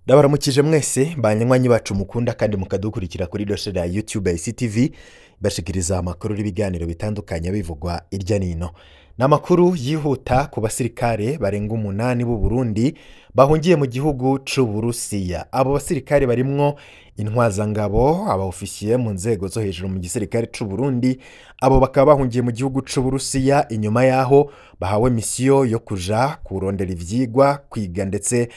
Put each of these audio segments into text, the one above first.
Ndabaramukije mwese banywanyi bacu mukunda kandi mukadukurikira kuri doshe ya YouTube ya ICTV, bashikiriza amakuru n'ibiganiro bitandukanye bivugwa irya nino. N'amakuru yihuta ku basirikare barenga 8 b'u Burundi bahungiye mu gihugu c'u Burusiya. Abo basirikare barimwo intwazangabo, abaofisiye mu nzego zo hejuru mu gisirikare c'u Burundi, abo bakaba bahungiye mu gihugu c'u Burusiya inyuma yaho bahawe misiyo yo kuja kurondera ivyigwa, kwiga ndetse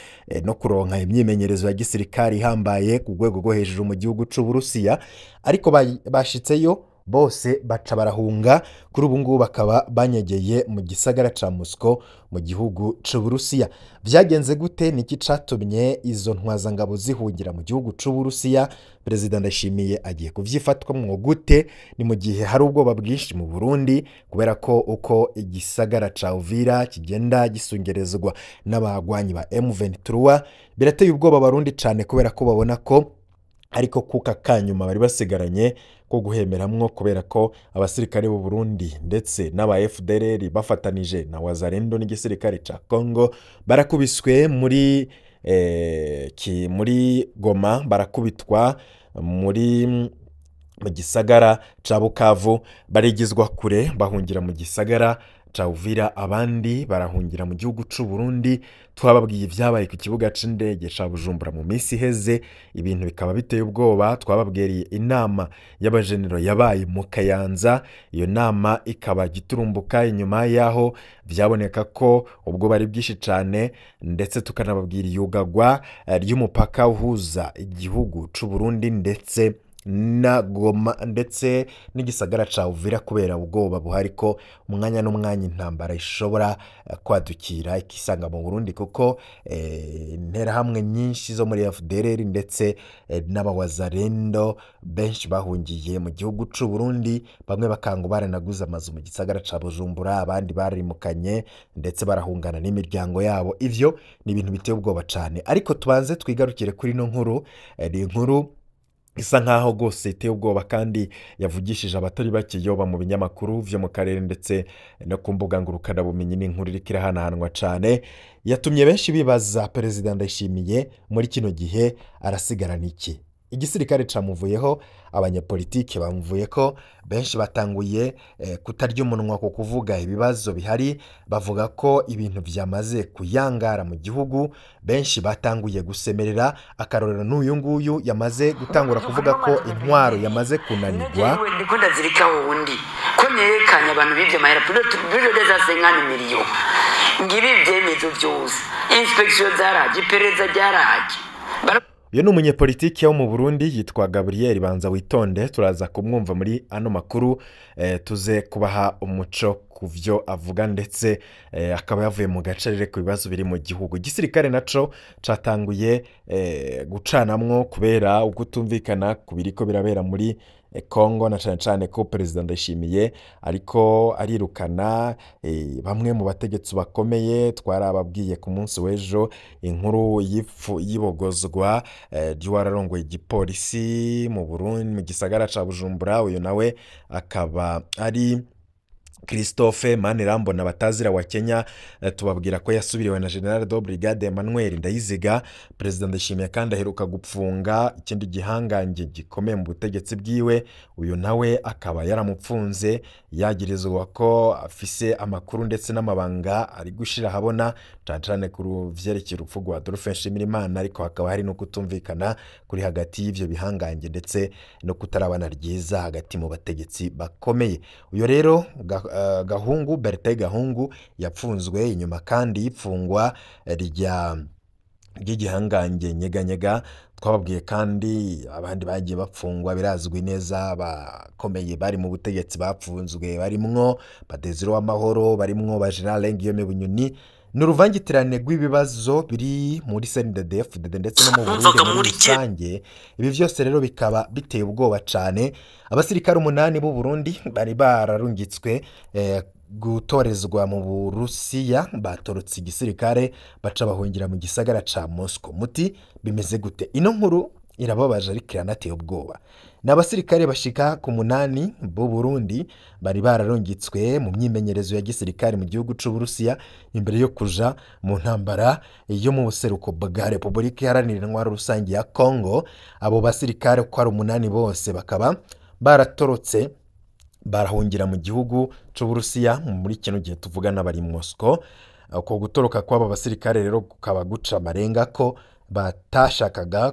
no kuronka imyimenyerezo ya gisirikare ihambaye ku rwego rwo hejuru mu gihugu c'u Burusiya, ariko bashitseyo bose baca barahunga. Kuri ubu ngubu bakaba banyegeye mu gisagara ca Moscow mu gihugu c'u Burusiya. Vyagenze gute? Niki catumye izo ntwazangabo zihungira mu gihugu c'u Burusiya? Perezida Ndayishimiye agiye kuvyifatwamwo gute? Ni mu gihe hari ubwoba bwinshi mu Burundi kubera ko uko igisagara ca Uvira kigenda gisungerezwa n'abagwanyi ba M23 birateye ubwoba Abarundi cane, kubera ko babona ko ariko kuka kanyuma bari basigaranye ko guhemeramwo, kubera ko abasirikare b'u Burundi ndetse n'aba FDLR bafatanije na Wazalendo n'igisirikare ca Congo barakubiswe muri muri Goma, barakubitwa muri mu gisagara ca Bukavu, barigizwa kure bahungira mu gisagara ca Uvira, abandi barahungira mu gihugu c'u Burundi. Twababwiye ivyabaye ku kibuga c'indege ca Bujumbura mu minsi iheze, ibintu bikaba biteye ubwoba. Twababwiriye inama y'abajenero yabaye mu Kayanza, iyo nama ikaba giturumbuka inyuma yaho vyaboneka ko ubwo bari bwinshi cane, ndetse tukanababwira iyugagwa ry'umupaka uhuza igihugu c'u Burundi ndetse na Goma ndetse n'igisagara ca Uvira, kubera ubwoba buhari ko umwanya n'umwanya intambara ishobora kwadukira ikisanga mu Burundi, kuko interahamwe nyinshi zo muri FDLR ndetse n'abawazarendo benshi bahungiye mu gihugu c'u Burundi, bamwe bakanga baranaguze amazu mu gisagara ca Bujumbura, abandi barimukanye ndetse barahungana n'imiryango yabo. Ivyo ni ibintu biteye ubwoba cane, ariko tubanze twigarukire kuri no nkuru. Ni inkuru isa nkaho rwose iteye ubwoba kandi yavugishije abatari bake yoba mu binyamakuru vyo mu karere ndetse no ku mbuga ngurukanabumenyi. Ni inkuru iriko irahanahanwa cane, yatumye benshi bibaza Perezida Ndayishimiye muri kino gihe arasigarana iki? Igisirikare camuvuyeho, abanyepolitike bamuvuyeko, benshi batanguye kutarya umunwa ku kuvuga ibibazo bihari, bavuga ko ibintu vyamaze kuyangara mu gihugu. Benshi batanguye gusemerera, akarorero n'uyu nguyu yamaze gutangura kuvuga ko intwaro yamaze kunanirwa. Ndiko ndazirika wundi ko nerekanye abantu bivye amahera plus de 50 millions, ngibi ivyemezo vyose, inspection zaraje, iperereza ryaraje. Uyu ni umunyepolitike wo mu Burundi yitwa Gabriel Banza Witonde, turaza kumwumva muri ano makuru, tuze kubaha umuco ku vyo avuga, ndetse akaba yavuye mu gacerere ku bibazo biri mu gihugu. Igisirikare naco catanguye gucanamwo kubera ukutumvikana ku biriko birabera muri Congo, na cane cane ko Perezida Ndayishimiye ariko arirukana bamwe mu bategetsi bakomeye. Twarababwiye ku munsi w'ejo inkuru y'ibogozwa ry'uwararongoye igipolisi mu Burundi mu gisagara ca Bujumbura, uyu nawe akaba ari Christophe Manirambona batazira wa Kenya. Tubabwira ko yasubiriwe na General de Brigade Emmanuel Ndayiziga. Perezida Ndayishimiye kandi aheruka gupfunga ikindi gihangange gikomeye mu butegetsi bwiwe, uyu nawe akaba yaramupfunze yagirizwa ko afise amakuru ndetse n'amabanga ari gushira ahabona cane cane ku vyerekeye urupfu rwa Adolphe Nshimirimana, ariko hakaba hari no kutumvikana kuri hagati y'ivyo bihangange ndetse no kutarabana ryiza hagati mu bategetsi bakomeye. Uyu rero Gahungu Bertin Gahungu yapfunzwe inyuma kandi y'ipfungwa ry'igihangange Nyeganyega. Twababwiye kandi abandi bagiye bapfungwa, birazwi neza, bakomeye bari mu butegetsi bapfunzwe, barimwo Badeziro w'Amahoro, barimwo ba General Guillaume Bunyoni. Ni uruvangitirane rw'ibibazo biri muri CNDD-FDD ndetse no mu Burundi muri rusange. Ibi vyose rero bikaba biteye ubwoba cane. Abasirikare 8 b'u Burundi bari bararungitswe gutorezwa mu Burusiya batorotse igisirikare baca bahungira mu gisagara ca Moscow. Muti bimeze gute? Ino nkuru irababaje ariko iranateye ubwoba. Ni abasirikare bashika ku 8 b'u Burundi bari bararungitswe mu myimenyerezo ya gisirikare mu gihugu c'Uburusiya imbere yo kuja mu ntambara yo mu buseruko bwa Repubulika Iharanira Intwaro Rusange ya Congo. Abo basirikare uko ari 8 bose bakaba baratorotse barahungira mu gihugu c'Uburusiya. Muri kino gihe tuvugana bari Moscow. Uko gutoroka kw'aba basirikare rero kukaba guca amarenga ko batashakaga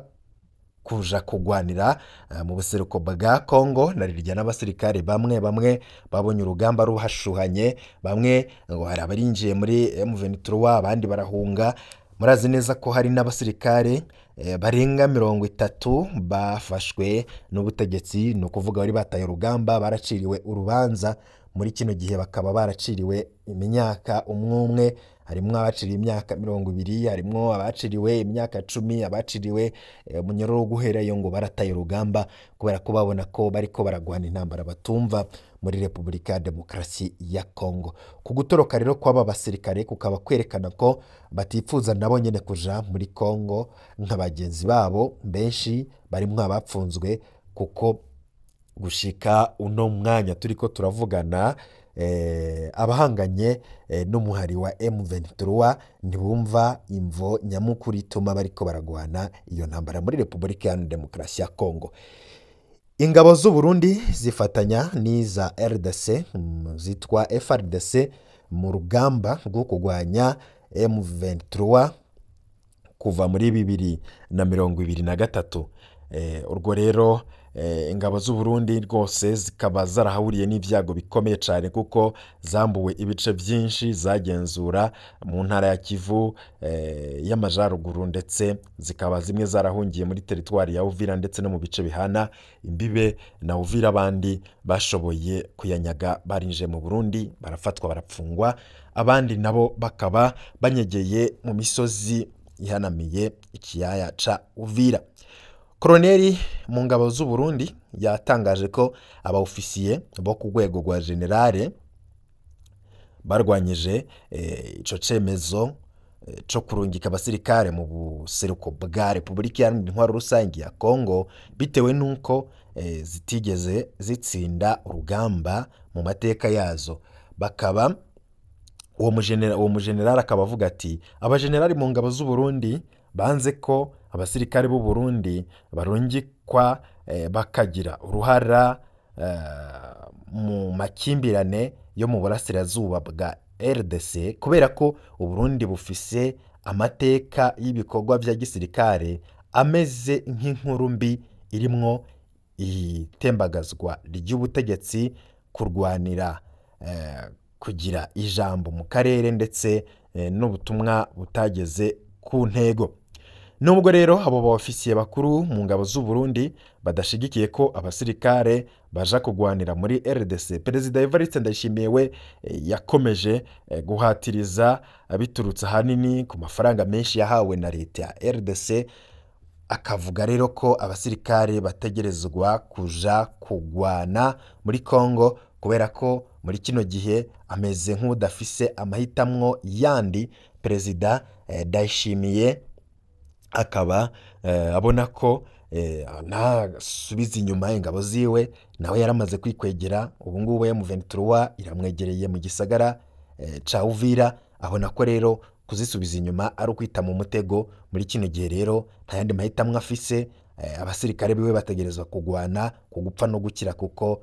kuja kugwanira mu buseruko bwa Congo, na rirya n'abasirikare bamwe bamwe babonye urugamba ruhashuhanye, bamwe ngo hari abarinjiye muri M23 abandi barahunga. Murazi neza ko hari n'abasirikare barenga 30 bafashwe n'ubutegetsi, ni ukuvuga bari bataye urugamba, baraciriwe urubanza. Muri kino gihe bakaba baraciriwe imyaka umwe, harimwo abaciriwe imyaka 20, harimwo abaciriwe imyaka 10, abaciriwe munyororo wo guherayo ngo barataye urugamba kubera ko babona ko bariko baragwana intambara batumva muri Repubulika ya Demokarasi ya Congo. Ku gutoroka rero kw'aba basirikare kukaba kwerekana ko batifuza nabo nyene kuja muri Congo nka bagenzi babo benshi barimwo abapfunzwe, kuko gushika uno mwanya turiko turavugana abahanganye n'umuhari wa M23 ntibumva imvo nyamukuru ituma bariko baragwana iyo ntambara muri Repubulika ya Demokarasi ya Congo. Ingabo z'u Burundi zifatanya n'iza RDC zitwa FARDC mu rugamba rwo kurwanya M23 kuva muri 2023. Urwo rero ingabo z'u Burundi rwose zikaba zarahahuriye n'ibyago bikomeye cyane, kuko zambuwe ibice byinshi zagenzura mu ntara ya Kivu y'Amajaruguru, ndetse zikaba zimwe zarahungiye muri teritwari ya Uvira ndetse no mu bice bihana imbibe na Uvira. Abandi bashoboye kuyanyaga barinje mu Burundi barafatwa barapfungwa, abandi nabo bakaba banyegeye mu misozi ihanamiye ikiyaya ca Uvira. Koroneli mu ngabo z'u Burundi yatangaje ko abaofisiye bo ku rwego rwa generale barwanyije ico cemezo co kurungika abasirikare mu buseruko bwa Repubulika Iharanira Intwaro Rusange ya Congo, bitewe n'uko zitigeze zitsinda urugamba mu mateka yazo. Bakaba uwo mugenerali akaba avuga ati abagenerali mu ngabo z'u Burundi banze ko abasirikare b'u Burundi barungikwa bakagira uruhara mu makimbirane yo mu burasirazuba bwa RDC, kubera ko u Burundi bufise amateka y'ibikorwa bya gisirikare ameze nk'inkuru mbi irimwo itembagazwa ry'ubutegetsi, kurwanira kugira ijambo mu karere, ndetse n'ubutumwa butageze ku ntego. Nubwo rero abo baofisiye bakuru mu ngabo z'u Burundi badashigikiye ko abasirikare baja kugwanira muri RDC, Perezida Evariste Ndayishimiye we yakomeje guhatiriza biturutse ahanini ku mafaranga menshi yahawe na leta ya RDC, akavuga rero ko abasirikare bategerezwa kuja kugwana muri Congo, kubera ko muri kino gihe ameze nk'udafise amahitamwo yandi. Perezida Ndayishimiye akaba abona ko ntasubiza inyuma ingabo ziwe, nawe yaramaze kwikwegera. Ubu ngubu M23 iramwegereye mu gisagara ca Uvira, abona ko rero kuzisubiza inyuma ari ukwita mu mutego. Muri kino gihe rero nta yandi mahitamwo afise, abasirikare biwe bategerezwa kugwana ku gupfa no gukira, kuko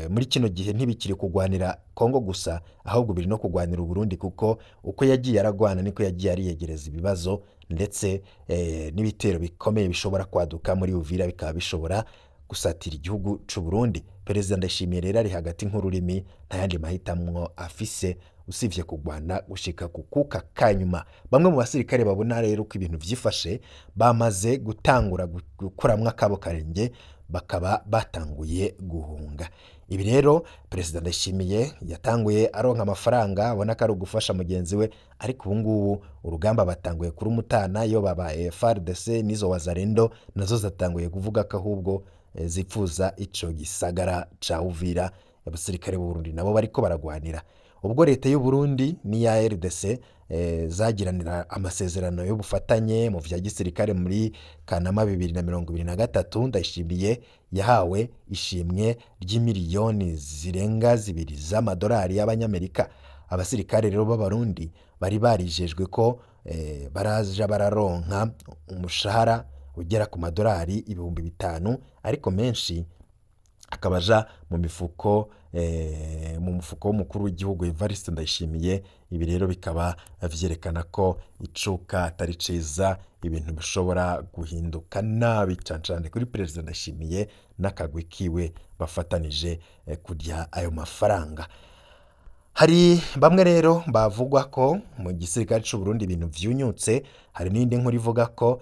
muri kino gihe ntibikiri kugwanira Congo gusa, ahubwo biri no kugwanira Uburundi, kuko uko yagiye aragwana niko yagiye ariyegereza ibibazo, ndetse n'ibitero bikomeye bishobora kwaduka muri Uvira bikaba bishobora gusatira igihugu c'u Burundi. Perezida Ndayishimiye rero ari hagati nk'ururimi, nta yandi mahitamwo afise usivye kugwana gushika ku kuka kanyuma. Bamwe mu basirikare babona rero ko ibintu vyifashe bamaze gutangura gukuramwo akabo karenge, bakaba batanguye guhunga. Ibi rero Perezida Ndayishimiye yatanguye aronka amafaranga abona ko ari ugufasha mugenzi we, ariko ubu ngubu urugamba batanguye kurumutana. Iyo babaye FARDC n'izo Wazalendo nazo zatanguye kuvuga ko ahubwo zipfuza ico gisagara ca Uvira. Abasirikare b'u Burundi nabo bariko baragwanira. Ubwo leta y'u Burundi n'iya RDC zagiranira amasezerano y'ubufatanye mu vya gisirikare muri Kanama 2023. Ndayishimiye yahawe ishimwe ry'imiliyoni zirenga 2 z'amadolari y'abanyamerika. Abasirikare rero b'Abarundi bari barijejwe ko baraja bararonka umushahara ugera ku madolari 5000, ariko menshi akabaja mu mifuko mu mufuko w'umukuru w'igihugu Evariste Ndayishimiye. Ibi rero bikaba vyerekana ko icuka atari ciza, ibintu bishobora guhinduka nabi cane cane kuri Perezida Ndayishimiye n'akagwi kiwe bafatanije kurya ayo mafaranga. Hari bamwe rero bavugwa ko mu gisirikare c'u Burundi ibintu vyunyutse. Hari n'indi nkuru ivuga ko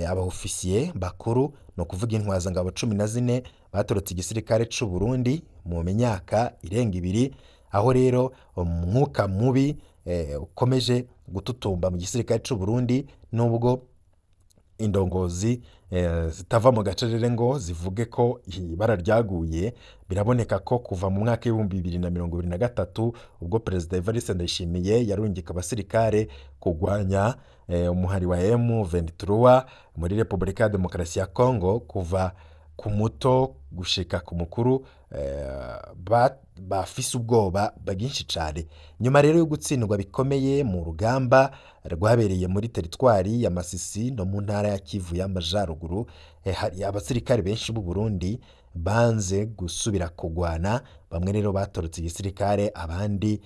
abaofisiye bakuru, no kuvuga intwazangabo 14 batorotse igisirikare c'u Burundi mu myaka irenga 2, aho rero umwuka mubi ukomeje gututumba mu gisirikare c'u Burundi, nubwo indongozi zitava mu gacerere ngo zivuge ko ibara ryaguye. Biraboneka ko kuva mu mwaka 2023 ubwo Perezida Evariste Ndayishimiye yarungika abasirikare kugwanya umuhari wa M23 muri Repubulika ya Demokarasi ya Kongo, kuva ku muto gushika ku mukuru bafise ubwoba bwinshi cane. Nyuma rero yo gutsindwa bikomeye mu rugamba rwabereye muri teritwari ya Masisi no mu ntara ya Kivu y'Amajaruguru, hari abasirikare benshi b'u Burundi banze gusubira kugwana. Bamwe rero batorotse igisirikare, abandi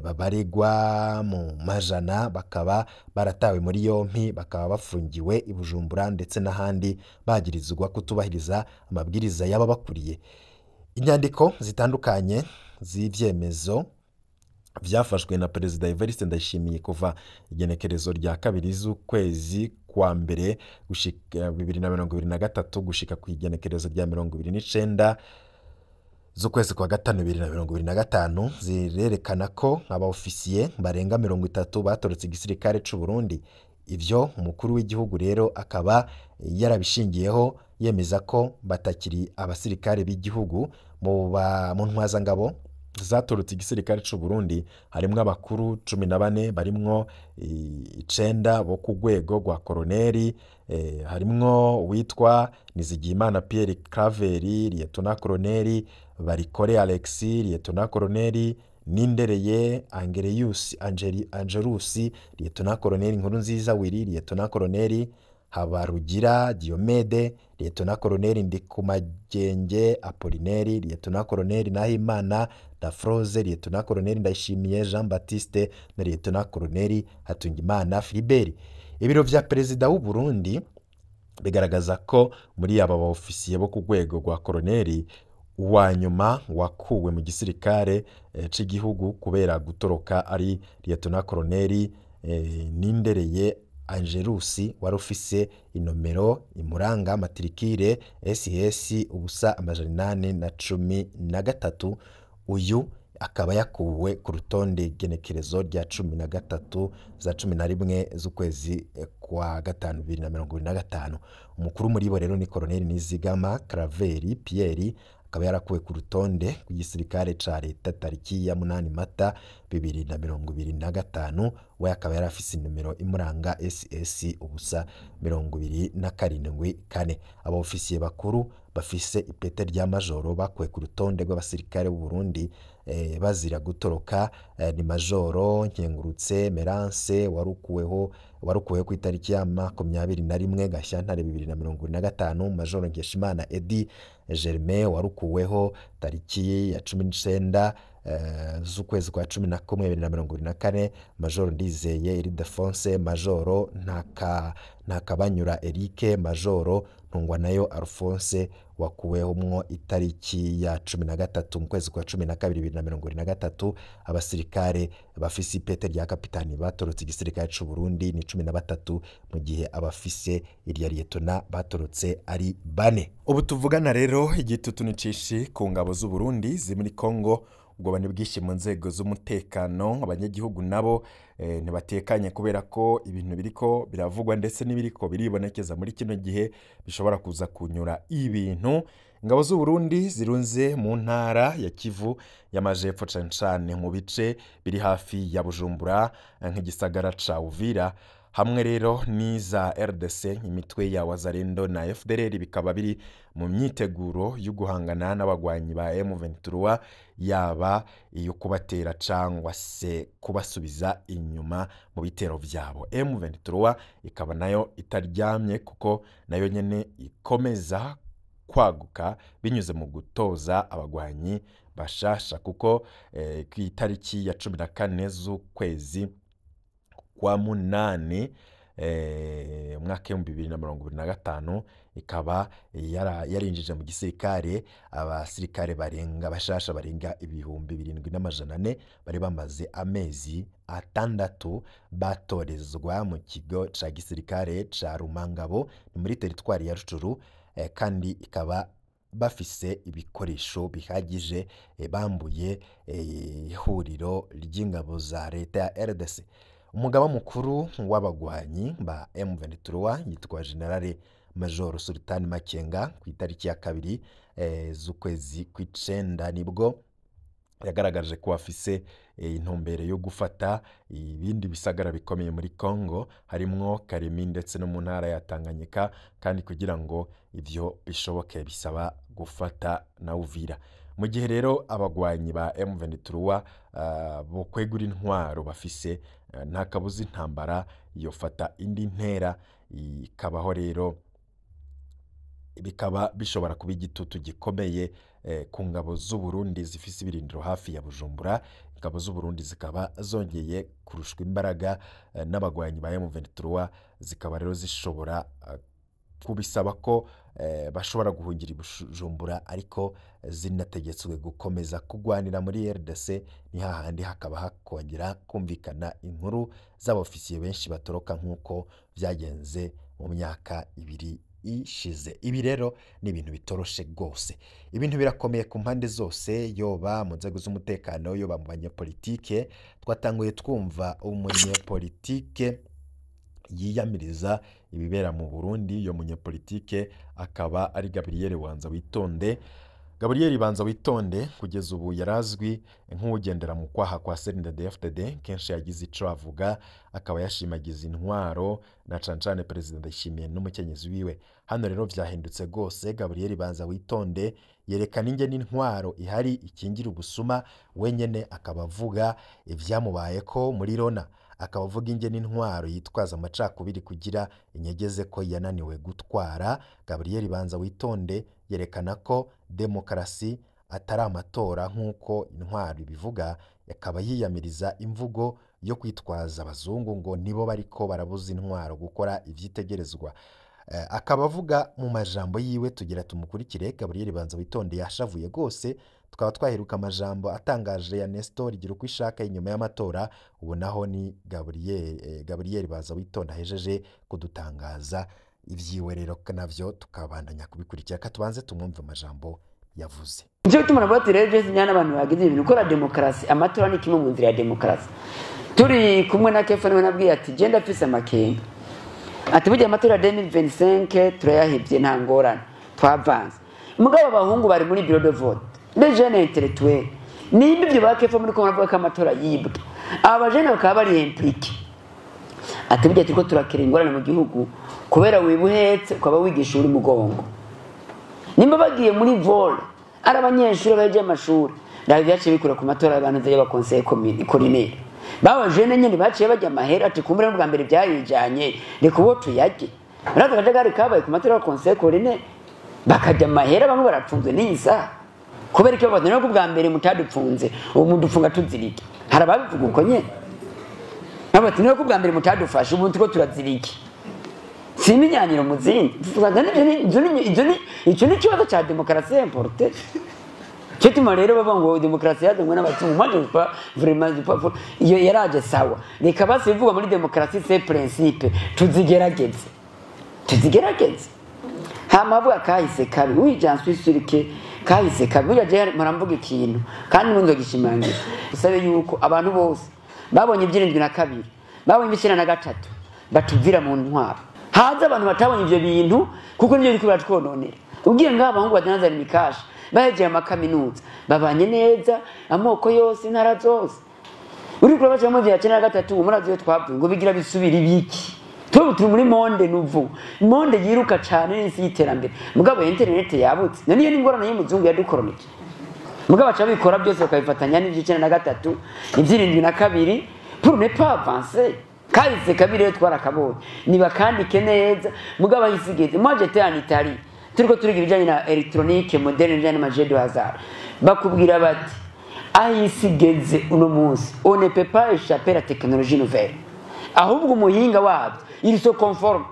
babaregwa mu majana bakaba baratawe muri yompi, bakaba bafungiwe i Bujumbura ndetse n'ahandi, bagirizwa kutubahiriza amabwiriza y'ababakuriye. Inyandiko zitandukanye z'ivyemezo vyafashwe na Perezida Evariste Ndayishimiye kuva igenekerezo rya 2 z'ukwezi kwa mbere gushika 2023 gushika ku igenekerezo rya 29 z'ukwezi kwa gatanu 2025 zirerekana ko abaofisiye barenga 30 batorotse igisirikare c'u Burundi. Ivyo umukuru w'igihugu rero akaba yarabishingiyeho yemeza ko batakiri abasirikare b'igihugu. Mu ntwazangabo zatorotse igisirikare c'u Burundi harimwo abakuru 14, barimwo 9 bo ku rwego rwa koroneri, harimwo uwitwa Nizigiyimana Pierre Claver, Liyetona Koroneri Barikore Alexis, Liyetona Koroneri Nindereye Angerusi, Liyetona Koroneri Nkurunziza Willy, Liyetona Koroneri Habarugira Diomede, Liyetona Koroneri Ndikumagenge Apolineri, Liyetona Koroneri Nahimana Dafroze, Liyetona Koroneri Ndayishimiye Jean Baptiste na Liyetona Koroneri Hatungimana Philibert. Ibiro vya Perezida w'u Burundi bigaragaza ko muri aba baofisiye bo ku rwego rwa koroneri, uwa nyuma wakuwe mu gisirikare c'igihugu kubera gutoroka ari Liyetona Koroneri Nindereye Angerusi, wari ufise inomero imuranga matrikire SS 0 813. Uyu akaba yakuwe ku rutonde genekerezo rya 13 za 11 z'ukwezi kwa gatanu 2025. Umukuru muri bo rero ni Koroneri Nizigama Claver Pierre, akaba yarakuwe ku rutonde rw'igisirikare ca leta tariki ya 8 Mata 2025. We akaba yarafise inomero imuranga SS 0 27 4. Abaofisiye bakuru bafise ipete rya majoro bakuwe ku rutonde rw'abasirikare b'u Burundi bazira gutoroka ni Majoro Nkengurutse Merance warukuweho ku itariki ya 21 Gashyantare 2025, Majoro Nkeshimana Edi Germain warukuweho tariki ya 19 z'ukwezi kwa 11 2024, Majoro Ndizeye Ildefonse, Majoro Ntakabanyura Eric, Majoro Ntungwanayo Alphonse wakuwehomwo itariki ya 13 mu kwezi kwa 12 2023. Abasirikare bafise ipete rya kapitani batorotse igisirikare c'u Burundi ni 13, mu gihe abafise irya liyetona batorotse ari 4. Ubu tuvugana rero igitutu ni cishi ku ngabo z'u Burundi ziri muri Kongo. Ubwoba ni bwinshi mu nzego z'umutekano, abanyagihugu nabo ntibatekanye kubera ko ibintu biriko biravugwa ndetse n'ibiriko biribonekeza muri kino gihe bishobora kuza kunyura ibintu. Ingabo z'u Burundi zirunze mu ntara ya Kivu y'Amajepfo, cane cane mu bice biri hafi ya Bujumbura nk'igisagara ca Uvira, hamwe rero n'iza RDC, imitwe ya Wazalendo na FDLR, bikaba biri mu myiteguro yo guhangana n'abagwanyi ba M23, yaba iyo kubatera cangwa se kubasubiza inyuma mu bitero vyabo. M23 ikaba nayo itaryamye, kuko nayo nyene ikomeza kwaguka binyuze mu gutoza abagwanyi bashasha, kuko ku itariki ya 14 z'ukwezi kwa munani umwaka 2025 ikaba yarinjije mu gisirikare abasirikare barenga bashasha barenga 7400 bari bamaze amezi 6 batorezwa mu kigo ca gisirikare ca Rumangabo ni muri teritwari ya Rucuru, kandi ikaba bafise ibikoresho bihagije bambuye ihuriro ry'ingabo za leta ya RDC. Umugaba mukuru w'abagwanyi ba M23 yitwa General Major Sultan Makenga, ku itariki ya 2 z'ukwezi kw'icenda nibwo yagaragaje ko afise intumbero yo gufata ibindi bisagara bikomeye muri Congo, harimwo Karemi ndetse no mu ntara ya Tanganyika, kandi kugira ngo ivyo bishoboke bisaba gufata na Uvira. Mu gihe rero abagwanyi ba M23 bokwegura intwaro bafise, nta kabuza intambara yofata indi ntera, ikabaho rero bikaba bishobora kuba igitutu gikomeye ku ngabo z'u Burundi zifise ibirindiro hafi ya Bujumbura. Ingabo z'u Burundi zikaba zongeye kurushwa imbaraga n'abagwanyi ba M23, zikaba rero zishobora kubisaba ko bashobora guhungira Bujumbura, ariko zinategetswe gukomeza kugwanira muri RDC. Ni hahandi hakaba hakongera kumvikana inkuru z'abofisiye benshi batoroka nk'uko byagenze mu myaka 2 ishize. Ibi rero ni ibintu bitoroshe rwose, ibintu birakomeye ku mpande zose, yoba mu nzego z'umutekano, yoba mu banyepolitike. Twatanguye twumva umunyepolitike yiyamiriza ibibera mu Burundi, iyo munyepolitike akaba ari Gabriel Banza Witonde. Gabriel Banza Witonde kugeza ubu yarazwi nk'ugendera mu kwaha kwa CNDD-FDD, kenshi yagize ico avuga akaba yashimagiza intwaro na cane cane Perezida Ndayishimiye n'umukenyezi wiwe. Hano rero vyahindutse rwose. Gabriel Banza Witonde yerekana ingene intwaro ihari ikingira ubusuma, wenyene akaba avuga ivyamubayeko muri Rona, akaba avuga ingene intwaro yitwaza amacakubiri kugira inyegeze ko yananiwe gutwara. Gabriel Banza Witonde yerekana ko demokarasi atari amatora nk'uko intwaro ibivuga, akaba yiyamiriza imvugo yo kwitwaza abazungu ngo nibo bariko barabuza intwaro gukora ivyitegerezwa. Akaba avuga mu majambo yiwe, tugira tumukurikire. Gabriel Banza Witonde yashavuye rwose. Tukaba twaheruka amajambo atangaje ya Nestor Girukwishaka inyuma y'amatora, ubu naho ni Gabriel Banza Witonde ahejeje kudutangaza ivyiwe, rero navyo tukabandanya kubikurikira. Katubanze tumwumve amajambo yavuze. Nicyo gituma navuga ati rero Jesse nyana abantu bagize ibintu gukora demokarasi, amatora ni kimwe mu nzira ya demokarasi. Turi kumwe na Kefa niwe nabwiye ati genda afise amakenga, ati burya amatora ya 2025 turayahevye nta ngorane twavanze, mugabo abahungu bari muri bureau de vote les jeunes intellectuels nimba ibyo ba Kefa muri ko baravuga ko amatora yibwe, aba jeunes bakaba bari impliqué, ati burya turiko turakira ingorane mu gihugu kubera wibuhetse ukaba wigisha uri mugongo. Nimba bagiye muri vol ari abanyeshuri baje amashuri ndaho byaciye bikura ku matora y'abantu y'aba conseil communautaire, baba jeune nyene baciye bajya amahera ati kumbura n'ubwa mbere byayijanye reka uwo tuyajye. Muraza akajagari kabaye ku matora y'aba conseil communautaire, bakajya amahera bamwe barapfunzwe n'iyi saha kubera icyo bavuga no bwa mbere mutadupfunze ubu mudufunga tuzirike. Hari ababivuga uko nyene bati niyo bwa mbere mutadufashe ubu turiko turazirike, si iminyanyiro mu zindi. Icyo ni ikibazo cya demokarasi importe. Cyo tuma rero bavuga ngo demokarasi yazanywe n'abazungu, moi je pas vraiment pas iyo yaraje sawa, reka basi bivugwa muri demokarasi c'est principe tuzigerageze. Hama avuga kahise kabi, oui j'en suis sûr que kahise kabi. Burya je muramvuga ikintu kandi munzogishimangira, usabe yuko abantu bose babonye 72 babonye 93 batuvira mu ntwaro, haza abantu batabonye ivyo bintu kuko nivyo biriko biratwononera. Ugiye ngaho abahungu badandaza imikasha bahejeje amakaminuza babanye neza, amoko yose, intara zose. Uri kuri baca mu vya 93 murazi yo twavuye ngo bigira bisubira ibiki. Twebwe turi muri monde nouveau, monde yiruka cane n'isi y'iterambere, mugabo internet yabutse. None iyo ni ingorane y'umuzungu yadukoronije. Mugabo aca bikora byose bakabifatanya n'ivy'93, ivy'ibiri pour ne pas avancer. Kahise kabiri rero twarakabonye, nibakandike neza mugabo ahisigeze. Moi j'étais en Italie, turiko turiga ibijanye na électronique moderne, ibijanye n'ama jeux de hasard. Bakubwira bati ahisigeze uno munsi on ne peut pas échapper à la technologie nouvelle, ahubwo umuhinga wabyo il se conforme.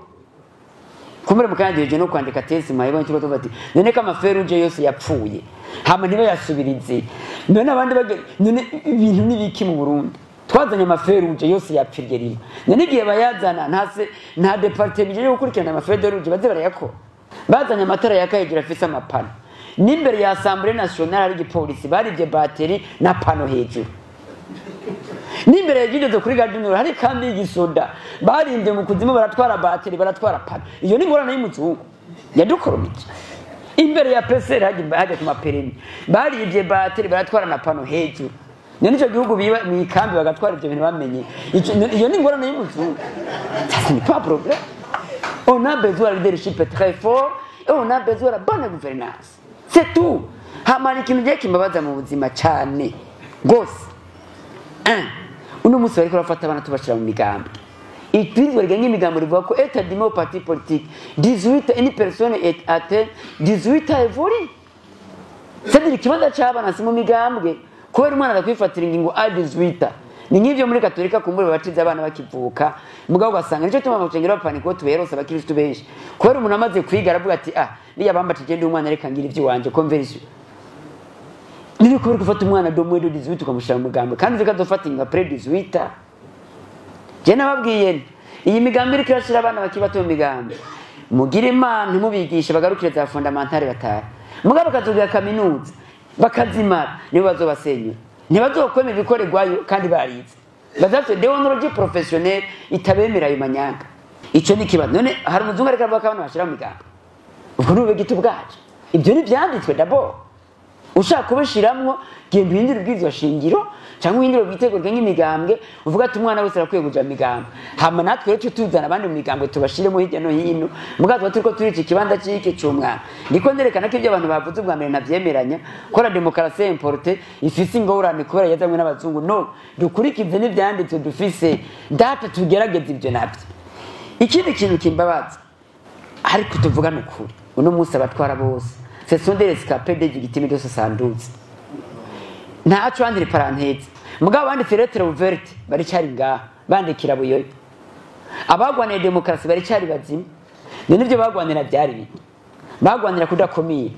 Kumbe mukandeje no kwandika test mayibonye turiko tuvuga ati none ko ama feux rouges yose yapfuye hama ntibayasubirize, none abandi none ibintu nibiki mu Burundi twazanye ama feux rouges yose yapfirye rimwe. None igihe bayazana nta département yo gukurikirana ama feux rouges baze barayakora. Bazanye amatara yaka hejuru afise ama panneaux, n'imbere ya Assemblée nationale hari igipolisi barivye batterie na panneau hejuru, n'imbere ya Gidezo kuri Gare du Nord hari kambi y'igisoda barinde mu kuzimu baratwara batterie baratwara panneau. Iyo ni ingorane y'umuzungu yadukoromije. Imbere ya PCR hajya ku ma permis barivye batterie baratwara na panneau hejuru. None ico gihugu biba mu ikambi bagatwara ivyo bintu bamenye, iyo ni ingorane y'umuzungu. Ça ce n'est pas problème. On a besoin de leadership très fort et on a besoin de la bonne gouvernance. C'est tout. Hamana ikintu giye kimbabaza mu buzima cyane gose. Uno munsi bariko barafata abana tubashira mu migambi. Ibwirizwa rigenga imigambi rivuga ko est admis au parti politique 18, une personne est atteint 18 ans évolue. C'est-à-dire ikibanza c'abana si mu migambwe, kubera umwana adakwifatira ingingo a 18. Ni nk'ivyo muri katolika kumbure babatiza abana bakivuka, mugabo ugasanga nico tuma amacengero bapanika ko tuberose abakristo benshi, kubera umuntu amaze kwiga aravuga ati ah niya bambatije ndi umwana reka ngira ivy'iwanje conversion. Niri kubera gufata umwana de moins de 18 ukamushira mu mugambwe kandi zikazofata ingingo après 18. Je nababwiye iyi migambi iriko irashira abana bakiri bato mu migambi, mugire Imana ntimubigishe bagarukire za fondamentale batari, mugabo bakazogira kaminuza bakazimara nibo bazobasenyura, ntibazokwemera ibikorerwayo kandi barize, bazafite déontologie professionnelle itabemera ayo manyanga. Ico ni kibazo. None hari umuzungu ariko aravuga ko abana bashira mu migambi, ubwo ni ubugiti bwacu. Ibyo ni vyanditswe d'abord. Ushaka kubishiramwo genda uhindure ubwirizwa shingiro cyangwa uhindure ubwitegeko rigenga imigambwe, uvuga ati umwana wese arakwiye kuja mu migambwe, hama natwe rero tuzana abandi mu migambwe tubashiremo hirya no hino, mugabo tuba turiko turica ikibanza c'iki c'umwana. Ndiko nerekana ko ibyo abantu bavuze ubwa mbere navyemeranya ko la démocratie importée ifise ingorane kubera yazanywe n'abazungu. No dukurikize n'ivyanditswe dufise data, tugerageze ibyo navyo. Ikindi kintu kimbabaza ariko tuvugane ukuri, uno munsi abatwara bose ce sont des rescapés des victimes de 72. Ntaco entre parenthèses, mugabo banditse lettre ouverte baricari ngaha bandikira Buyoya. Abagwanira demokarasi baricari bazima. None ivyo bagwanira byari biki? Bagwanira kudakomira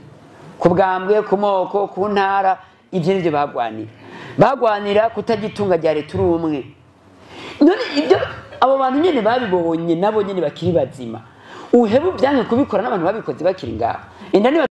ku bwambwe, ku moko, ku ntara, ivyo nivyo bagwanira. Bagwanira kutagitunga rya leta uri umwe. None ibyo abo bantu nyene babibonye nabo nyene bakiri bazima, uheba ubyanke kubikora n'abantu babikoze bakiri ngaha inda.